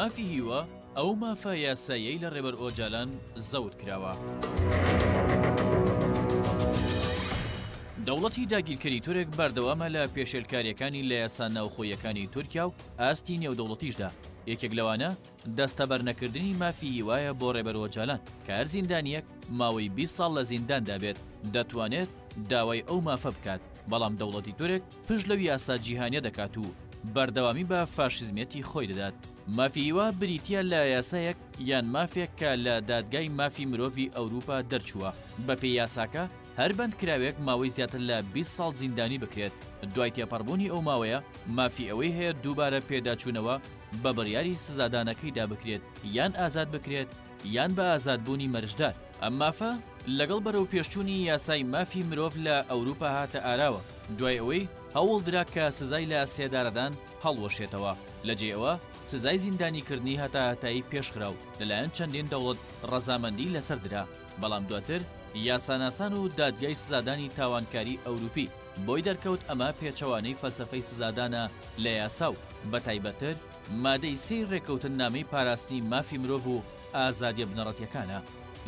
مافی هیوا ئەو مافە یاساییەی لە ڕێبەر ئۆجالان زەوت کراوە. دەوڵەتی داگیرکەری تورک بەردەوامە لە پێشێلکارییەکانی لە یاسا ناوخۆییەکانی تورکیا و ئاستی نێودەوڵەتیشدا، یەکێک لەوانە دەستەبەرنەکردنی مافی هیوایە بۆ ڕێبەر ئۆجالان، کە هەر زیندانییەک ماوەی 20 ساڵ لە زینداندا بێت دەتوانێت داوای ئەو مافە بکات، بەڵام دەوڵەتی تورک پشت لەو یاسا جیهانیە دەکات و بەردەوامی بە فاشیزمیەتی خۆی دەدات. مافی هیوا بریتییە لە یاسایەک یان مافێک کە لە دادگای مافی مرۆڤی ئەوروپا دەرچووە. بەپێی یاساکە هەر بەندکراوێک ماوەی زیاتر لە 20 ساڵ زیندانی بکرێت، دوای تێپەڕبوونی ئەو ماوەیە مافی ئەوەی هەیە دووبارە پێداچوونەوە بە بڕیاری سزادانەکەیدا بکرێت یان ئازاد بکرێت یان بە ئازادبوونی مەرجدار. ئەم مافە لەگەڵ بەرەوپێشچوونی یاسای مافی مرۆڤ لە ئەوروپا هاتە ئاراوە، دوای ئەوەی هەوڵدرا کە سزای لە سێدارەدان هەڵوەشێتەوە، لەجێی ئەوە سزای زیندانیکردنی هەتاهەتایی پێشخرا و لەلایەن چەندین دەوڵەت ڕەزامەندی لەسەر درا، بەڵام دواتر یاساناسان و دادگای سزادانی تاوانکاری ئەوروپی بۆی دەرکەوت ئەمە پێچەوانەی فەلسەفەی سزادانە لە یاسا و بەتایبەتتر مادەی سێی ڕێککەوتننامەی پاراستنی مافی مرۆڤ و ئازادیە بنەڕەتیەکانە.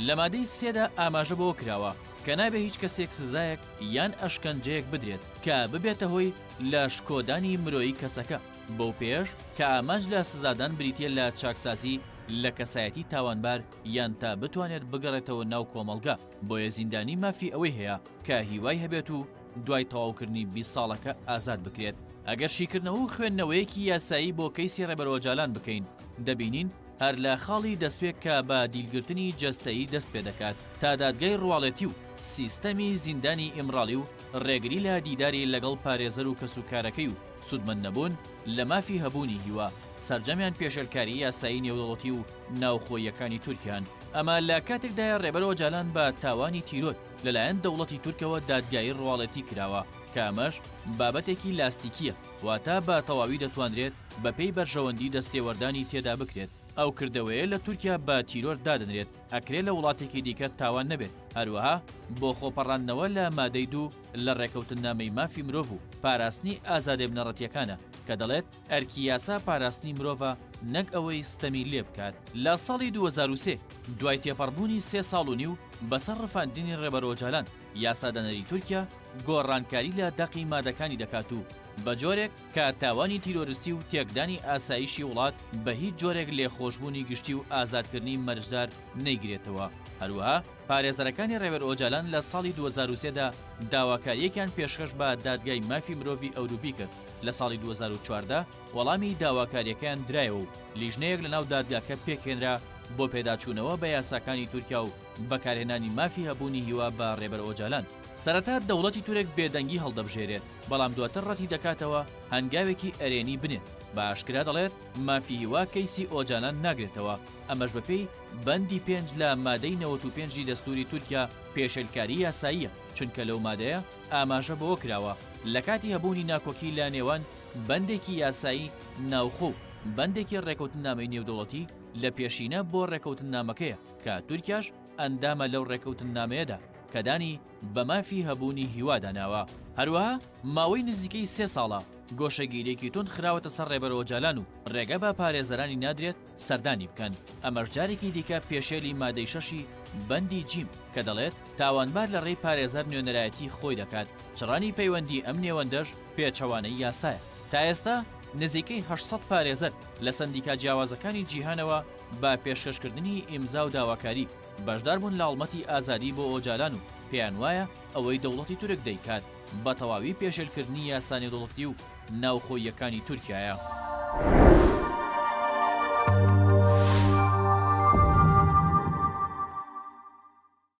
لە مادەی سێدا ئاماژە بەوە کراوە کە نابێ هیچ کەسێک سزایەک یان ئەشکەنجەیەک بدرێت کە ببێتە هۆی لە شکۆدانی مرۆیی کەسەکە، بەو پێیەش کە ئامانج لە سزادان بریتیە لە چاکسازی لە کەسایەتی تاوانبار یان تا بتوانێت بگەڕێتەوە ناو کۆمەڵگە، بۆیە زیندانی مافی ئەوەی هەیە کە هیوای هەبێت و دوای تەواوکردنی 20 ساڵەکە ئازاد بکرێت. ئەگەر شیکردنەوە و خوێندنەوەیەکی یاسایی بۆ کەیسی ڕێبەر ئۆجالان بکەین، دەبینین هەر لە خاڵی دەستپێک کە بە دیلگرتنی جەستەیی دەست پێدەکات تا دادگای ڕواڵەتی و سیستەمی زیندانی ئیمراڵی و ڕێگری لە دیداری لەگەڵ پارێزەر و کەسوکارەکەی و سوودمەند نەبوون لە مافی هەبوونی هیوا، سەرجەمیان پێشێلکاری یاسایی نێودەوڵەتی و ناوخۆییەکانی تورکیان. ئەمە لە کاتێکدایە ڕێبەر ئۆجالان بە تاوانی تیرۆر لەلایەن دەوڵەتی تورکەوە دادگایی ڕواڵەتی کراوە کە ئەمەش بابەتێکی لاستیکییە، واتە بە تەواوی دەتوانرێت بەپێی بەرژەوەندی دەستێوەردانی تێدا بکرێت. ئەو کردەوەیە لە تورکیا بە تیرۆر دادەنرێت، ئەکرێ لە وڵاتێکی دیکە تاوان نەبێت. هەروەها بۆ خۆپەڕاندنەوە لە مادەی دوو لە ڕێکەوتننامەی مافی مرۆڤ و پاراستنی ئازادیە بنەڕەتییەکانە کە دەڵێت، ئەرکی یاسا پاراستنی مرۆڤە نەک ئەوەی ستەمی لێ بکات. لە ساڵی 2003 دوای تێپەڕبوونی سێ ساڵ و نیو بەسەر ڕفاندنی ڕێبەر ئۆجالان، یاسادانەری تورکیا گۆڕانکاری لە دەقی مادەکانی دەکات و بە جۆرێک کە تاوانی تیرۆرستی و تێکدانی ئاسایشی وڵات بە هیچ جۆرێک لێخۆشبوونی گشتی و ئازادکردنی مەرجدار نەیگرێتەوە. هەروەها پارێزەرەکانی ڕێبەر ئۆجالان لە ساڵی 2003 دا داواکارییەکیان پێشکەش بە دادگای مافی مرۆڤی ئەوروپی کرد، لە ساڵی 2014 وەڵامی داواکارییەکەیان درایەوە و لیژنەیەک لەناو دادگاکە پێکهێنرا بۆ پێداچوونەوە بە یاساکانی تورکیا و بەکارهێنانی مافی هەبوونی هیوا بە ڕێبەر ئۆجالان. سەرەتا دەوڵەتی تورک بێدەنگی هەڵدەبژێرێت، بەڵام دواتر ڕەتی دەکاتەوە هەنگاوێکی ئەرێنی بنێت، بە ئاشکرا دەڵێت مافی هیوا کەیسی ئۆجالان ناگرێتەوە، ئەمەش بەپێی بەندی پێنج لە مادەی 95 ی دەستوری تورکیا پێشێلکاری یاساییە، چونکە لەو مادەیە ئاماژە بەوە کراوە لە کاتی هەبوونی ناکۆکی لە نێوان بەندێکی یاسایی ناوخۆ و بەندێکی ڕێکەوتننامەی نێودەوڵەتی لە پێشینە بۆ ڕێکەوتننامەکەیە کە تورکیاش ئەندامە لەو ڕێکەوتننامەیەدا کە دانی بە مافی هەبوونی هیوادا ناوە. هەروەها ماوەی نزیکەی سێ ساڵە گۆشەگیرییەکی توند خراوەتە سەر ڕێبەر ئۆجالان و ڕێگە بە پارێزەرانی نادرێت سەردانی بکەن، ئەمەش جارێکی دیکە پێشێلی مادەی شەشی بەندی جیم کە دەڵێت تاوانبار لە ڕێی پارێزەر نوێنەرایەتی خۆی دەکات، چڕانی پەیوەندی ئەم نێوەندەش پێچەوانەی یاسایە. تا ئێستا نزیکەی 800 پارێزەر لە سەندیکا جیاوازەکانی جیهانەوە بە پێشکەشکردنی ئیمزا و داواکاری بەشدار بوون لە هەڵمەتی ئازادی بۆ ئۆجالان و پێیان وایە ئەوەی دەوڵەتی تورک دەیکات بە تەواوی پێشێلکردنی یاسا نێودەوڵەتی و ناوخۆییەکانی تورکیایە.